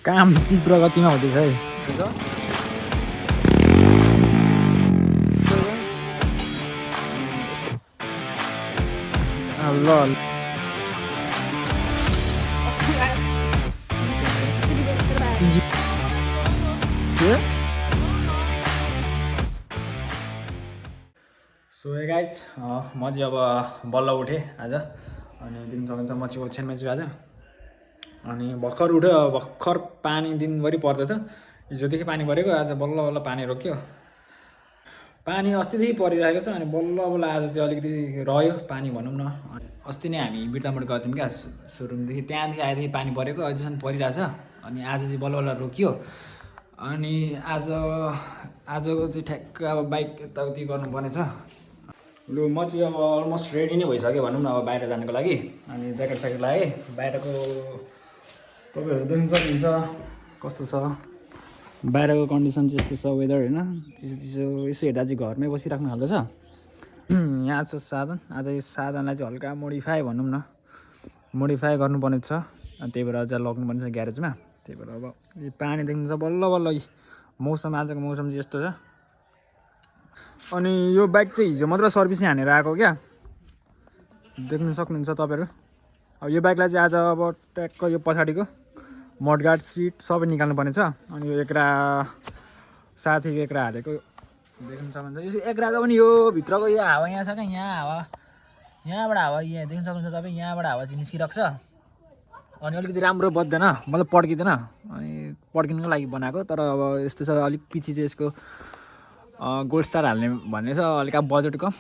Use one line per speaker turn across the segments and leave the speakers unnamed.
काम तीव्र गतिमा हुँदैछ है। ल सो हे गाइज म चाहिँ अब बल्ल उठेँ आज अनि दिन सकिन्छ म चाहिँ ओछ्यानमा छु आज अनि भर्खर पानी दिनभरि पर्दैछ हिजोदेखि पानी परेको आज बल्ल बल्ल पानी रोक्यो पानी अस्तिदेखि परिरहेको छ अनि बल्ल बल्ल आज चाहिँ अलिकति रह्यो पानी भनौँ न अस्ति नै हामी बिर्तामोड गएको थियौँ क्या सुरुदेखि त्यहाँदेखि आएदेखि पानी परेको अहिलेसम्म परिरहेछ अनि आज चाहिँ बल्ल बल्ल रोकियो अनि आजको चाहिँ ठ्याक्क अब बाइक यताउति गर्नुपर्ने छ लु म चाहिँ अब अलमोस्ट रेडी नै भइसक्यो भनौँ न अब बाहिर जानको लागि अनि ज्याकेट स्याकेट लगाएँ बाहिरको तपाईँहरू देख्न सक्नुहुन्छ कस्तो छ बाहिरको कन्डिसन चाहिँ यस्तो छ वेदर होइन चिसो चिसो यसो हेर्दा चाहिँ घरमै बसिराख्नु खालको छ यहाँ छ साधन आज यो साधनलाई चाहिँ हल्का मोडिफाई भनौँ न मोडिफाई गर्नुपर्ने छ अनि त्यही भएर अझ लग्नुपर्ने छ ग्यारेजमा त्यही भएर अब यो पानी देख्नु छ बल्ल बल्ल मौसम आजको मौसम चाहिँ यस्तो छ अनि यो बाइक चाहिँ हिजो मात्र सर्भिसिङ हानेर आएको क्या देख्न सक्नुहुन्छ तपाईँहरू अब यो बाइकलाई चाहिँ आज अब ट्याक्क यो पछाडिको मडगार्ड सिट सबै निकाल्नु पर्ने छ अनि यो एक्रा साथीको एक्रा हालेको देख्न सक्नुहुन्छ यो एक्राको पनि यो भित्रको यो हावा यहाँ छ क्या यहाँ हावा यहाँबाट हावा यहाँ देख्न सक्नुहुन्छ तपाईँ यहाँबाट हावा चाहिँ निस्किरहेको छ अनि अलिकति राम्रो बज्दैन मतलब पड्किँदैन अनि पड्किनुको लागि बनाएको तर अब यस्तो छ अलिक पछि चाहिँ यसको गोल्ड स्टार हाल्ने भन्ने छ अलिक बजेट कम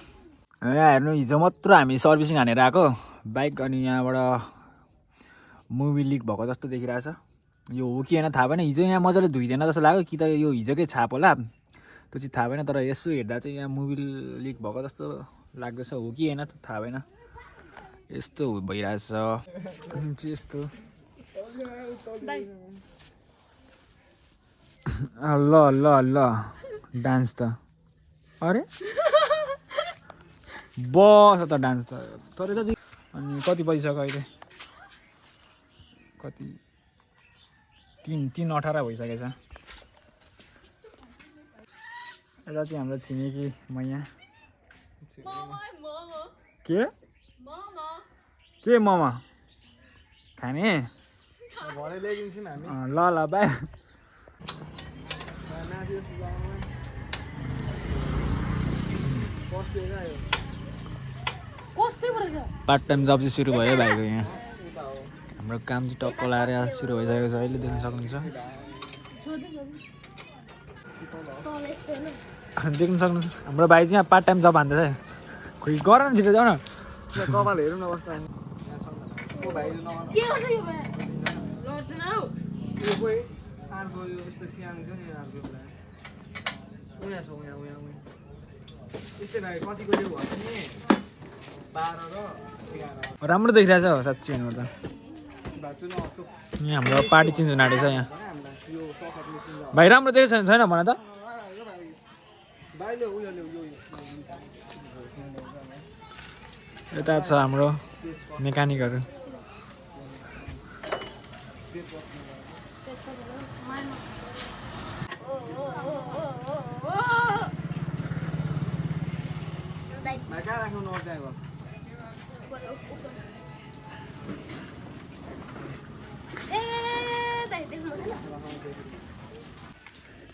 यहाँ हेर्नु हिजो मात्र हामी सर्भिसिङ हानेर आएको बाइक अनि यहाँबाट मुभी लिक भएको जस्तो देखिरहेछ यो हो कि होइन थाहा भएन हिजो यहाँ मजाले धुइँदैन जस्तो लाग्यो कि त यो हिजोकै छाप होला त्यो चाहिँ थाहा भएन तर यसो हेर्दा चाहिँ यहाँ मुभी लिक भएको जस्तो लाग्दैछ हो कि होइन त थाहा भएन यस्तो भइरहेछ यस्तो ल ल ल डान्स त अरे बस त डान्स त तर अनि कति बजिसक्यो अहिले कति 3:18 भइसकेछ यता चाहिँ हाम्रो छिमेकी मैया के मोमो खाने ल ल बाई पार्ट टाइम जब चाहिँ सुरु भयो भाइको यहाँ हाम्रो काम चाहिँ टक्क लाएर सुरु भइसकेको छ अहिले देख्न सक्नुहुन्छ देख्न सक्नुहुन्छ हाम्रो भाइ चाहिँ यहाँ पार्ट टाइम जब हान्दैछ खोइ गर न छिटो जाऊ न कपाल हेरौँ न बस्दा राम्रो देखिरहेछ हो साँच्ची भन्नुपर्दा यहाँ हाम्रो पार्टी चेन्ज हुन आँटेछ यहाँ भाइ राम्रो देखेको छैन भन त यता छ हाम्रो मेकानिकहरू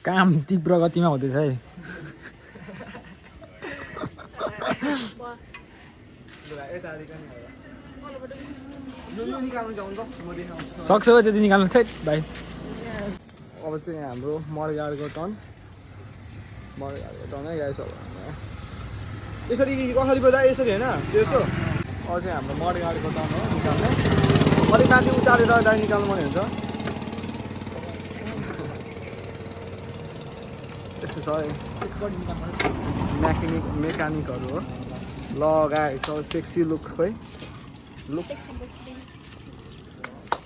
काम तीव्र गतिमा हुँदैछ है सक्छ त्यति निकाल्नु थिएँ भाइ अब चाहिँ यहाँ हाम्रो मडगाडको टर्न टर्नै गएछ यसरी कसरी बजा यसरी होइन तेर्सो अब चाहिँ हाम्रो मडगाडको टर्न हो निकाल्ने अलिक माथि उचालेर गाडी निकाल्नु पर्ने हुन्छ यस्तो छ मेकानिकहरू हो लगाएको छ सेक्सी लुक खोइ लुक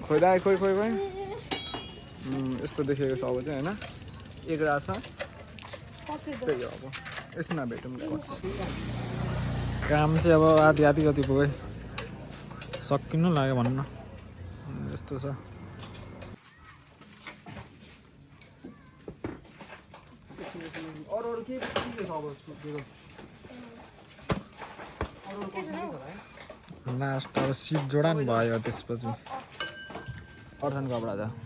खोइ यस्तो देखेको छ अब चाहिँ होइन एघार छ त्यही हो अब यसमा भेटौँ काम चाहिँ अब आधी कति पुग्यो सकिनु लाग्यो भनौँ न यस्तो छ
अरू अरू के छ अब छुटेको अरू के छ है
लास्ट अब सिट जोडान भयो त्यसपछि अर्धन कपडा छ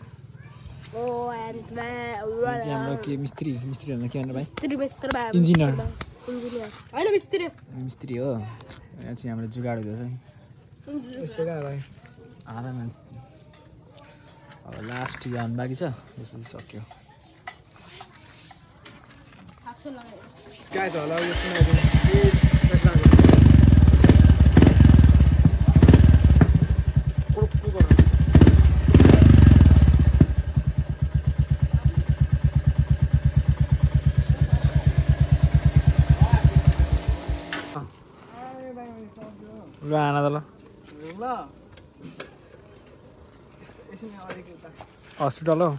ओ एम
यो चाहिँ हाम्रो के मिस्त्री भन्दा के भन्नु भाइ
मिस्त्री
इन्जिनियर
होइन
मिस्त्री हो यहाँ चाहिँ हाम्रो जुगाड हुँदैछ
यस्तो क्या भाइ
आराम अब लास्ट यान बाँकी छ त्यसपछि सक्यो
क्या छ होला यो सुनाइदिनु
ल आना त ल
ल एकछिन अलिक उता
हस्पिटल हो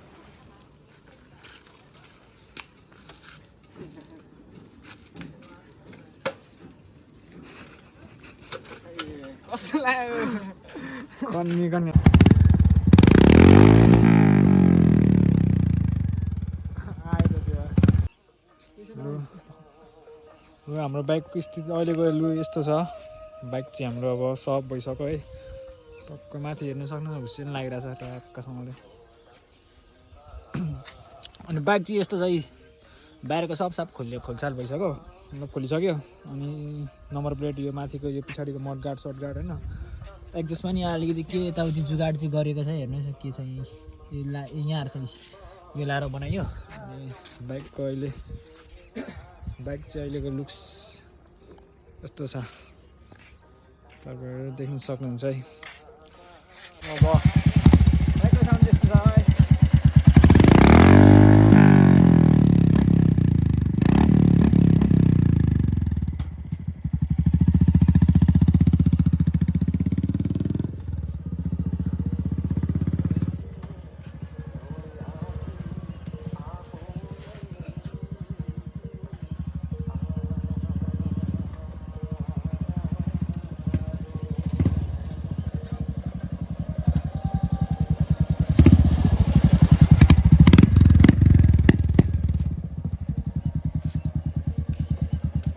कस्तो लाग्यो
कन्नी लु हाम्रो बाइकको स्थिति अहिलेको लु यस्तो छ बाइक चाहिँ हाम्रो अब सब भइसक्यो है टक्क माथि हेर्न सक्नुहुन्छ हुस्सेन लागिरहेछ टक्कसँगले अनि बाइक चाहिँ यस्तो छ है बाहिरको सब खोलछाल भइसक्यो मतलब खोलिसक्यो अनि नम्बर प्लेट यो माथिको यो पछाडिको मडगार्ड सटगार्ड होइन एक्जस्टमा नि अलिकति के यताउति जुगाड चाहिँ गरेको छ हेर्नुहोस् के छ यहाँ छ यो लाएर बनाइयो अनि बाइकको अहिले बाइक चाहिँ अहिलेको लुक्स यस्तो छ तपाईँहरू देख्न सक्नुहुन्छ है अब बाइकको साउन्ड यस्तो छ